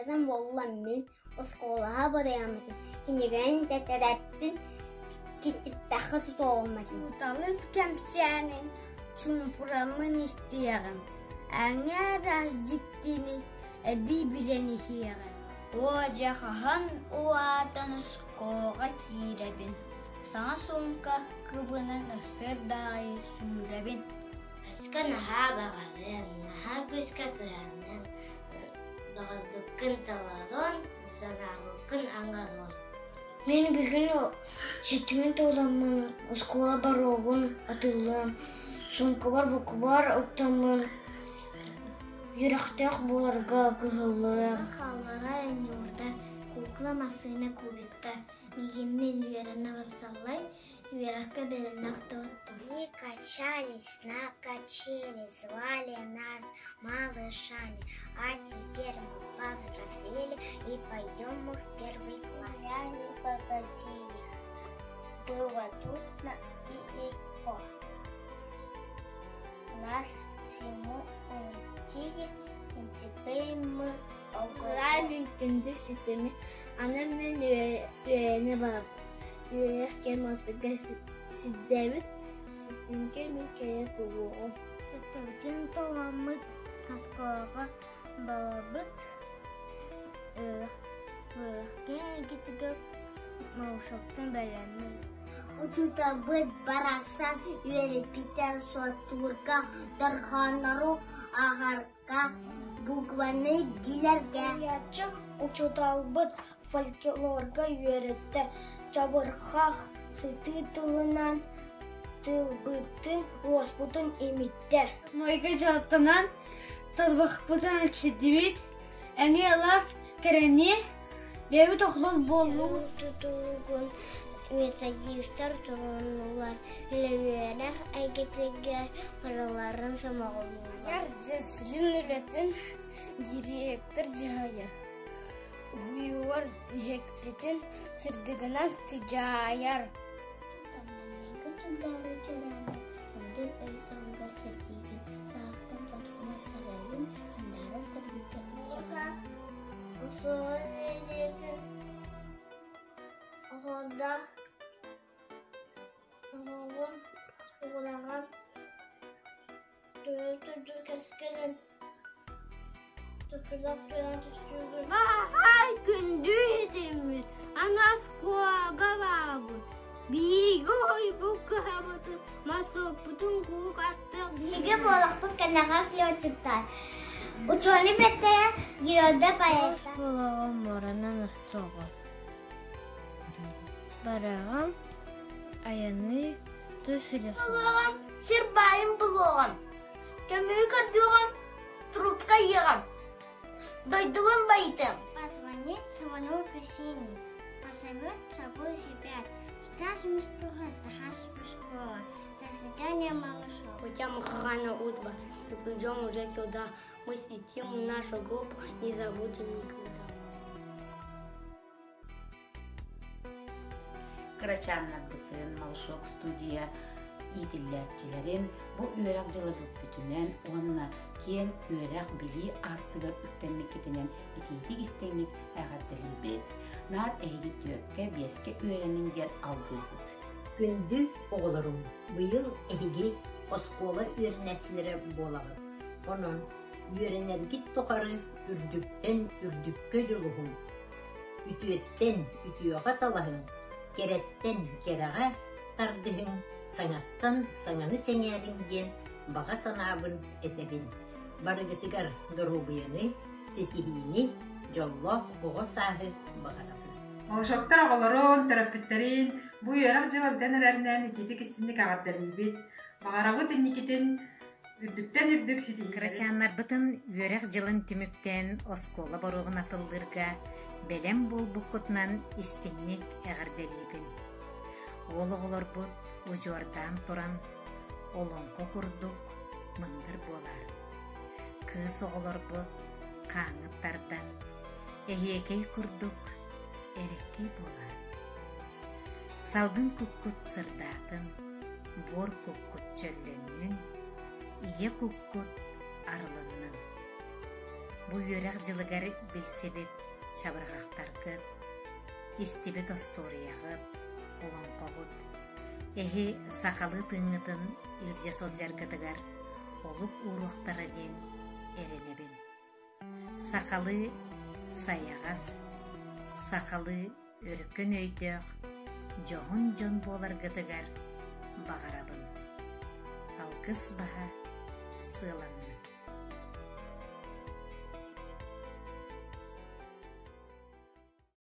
Улаатарым буолла мин оскуолаҕа барыаммытын, кинигэни тэтэрэппин киттиппэххэ тутуоҕум этим. Учууталым кэпсээнин чуумпураммын истиэҕим, эҥээр ас дьиктини эбии билэн иһиэҕим. Оо дьэ хаһан улаатан оскуолаҕа киирэбин, саҥа суумка кыбынан ысыр да аайы сүүрэбин. Өскө наһаа баҕарыаҥ, наһаа күүскэ кыһаныаҥ, баҕарбыккын толоруоҥ, санаабыккын оҥоруоҥ. Мин бүгүн ситимин тууламмын, оскуола боруогун атыылыам, суумкабар букубаар уктаммын, үөрэхтээх буоларга кыһаллыам. Хааллара оонньуурдар, кукла, массыына, кубиктар миигинниин үөрэнэ барсаллар, үөрэххэ бэлэмнээх доҕоттор. Мы качались на качели, звали нас малышами, а теперь мы повзрослели и пойдем мы в первый класс. Я не погоди, было трудно и легко. Нас всему учили, и теперь мы Кыраай күндү ситими аны мин үөрэнэ барабын. Үөрэх кэм ортотугар сирдээбит ситимҥэ мин кэлэ туруоҕум. Ситимтэн толаммыт оскуолаҕа барабыт үөрэххэ эйгэтигэр маршруттан бэлэммин. Учууталбыт барахсан үөрэппитэ суоттуурга, дорҕооннору ааҕарга, букваны билэргэ. Суруйааччы учууталбыт фольклорга үөрэттэ, чабырҕах сытыы тылынан тылбытын, уоспутун имиттэ. Нойга дьалаттанан тарбахпытын эрчийдибит, эҥиэ ылаас кэрэни, бэйэбит охлол буоллубут. Тутулугун методистар туруорнулар, үлэ-үөрэх эйгэтигэр барыларын сомоҕолууллар. Айар дьиэ сүрүн үлэтин дириэктэр дьаһайар. Уһуйууар биһикпитин сырдыгынан сыдьаайар. Тамманныга чугдаарар чуорааны, мындыр өй суолугар сирдиигин, саҕахтан сапсынар сарыалын, сандаарар сырдыкка илдьэҕин. Усуон нэһилиэгин оҕолордоох оҕоҕун угунаҕын Баай күндү иһитиммит, анаскуога баабыт, биһиги уһуйбут кыһабытын, мосуоппутун куук аттыах Биһиги буолахпыт кэнэҕэс летчиктар. Учуонай бэртэрэ геройда поэта. Буолаҕым муоранан остуоҕа. Бараҕым айанныы тус илэ Булуоҕум, сир баайын булуоҕум, көмүһү көрдүөҕүм, трубка ыйыаҕым, дойдубун байытыам. Позвонит звонок осенний, позовет с собой ребят. Скажем школа. До свидания, малышок. Хотя мы рано утро, и придем уже сюда, мы светим нашу группу, не забудем никогда. Кырачааннарбытын Малышок студия иитиллээччилэрин бу үөрэх дьыла бүппүтүнэн уонна киэҥ үөрэх-билии аартыгар үктэммиккитинэн итиитик-истиҥник эҕэрдэлиибит. Наар эһиги түөккэ, биэскэ үөрэниҥ диэн алгыыбыт. Күндү оҕолорум, быйыл эһиги оскуола үөрэнээччилэрэ буолаҕыт. Онон үөрэнэргит тухары үрдүктэн үрдүккэ дьулуһуҥ, Үтүөттэн үтүөҕэ талаһыҥ, кэрэттэн кэрэҕэ тардыһыҥ, саҥаттан саҥаны сэҥээриҥ диэн баҕа санаабын этэбин. Барыгытыгар доруобуйаны, ситиһиини, дьоллоох оҕо сааһы баҕарабын. Малышоктар оҕолорун, төрөппүттэрин бу үөрэх дьыла бүтэн эрэринэн итиитик-истинник эҕэрдэлиибит. Баҕарабыт инникитин Үрдүктэн үрдүк ситиһиилэри Кырачааннарбытын үөрэх дьылын түмүктээн оскуола боруогун атыллыырга бэлэм буолбуккутунан истиҥник эҕэрдэлиибин. Уол оҕолорбут удьуордаан туран олоҥхо курдук мындыр буолаар. Кыыс оҕолорбут хааҥҥыт тардан, эһиэкэй курдук элэккэй буолаар. Салгын куккут сырдаатын, буор куккут чөллөннүн, ийэ куккут арылыннын. Бу үөрэх дьылыгар билсибит чабырҕахтаргыт, истибит остуоруйаҕыт, олоҥхоҕут эһи сахалыы тыыҥҥытын илдьэ сылдьаргытыгар олук ууруохтара диэн эрэнэбин. Сахалыы сайаҕас, сахалыы өркөн өйдөөх, дьоһун дьон буоларгытыгар баҕарабын. Алгыс баһа сыаланна.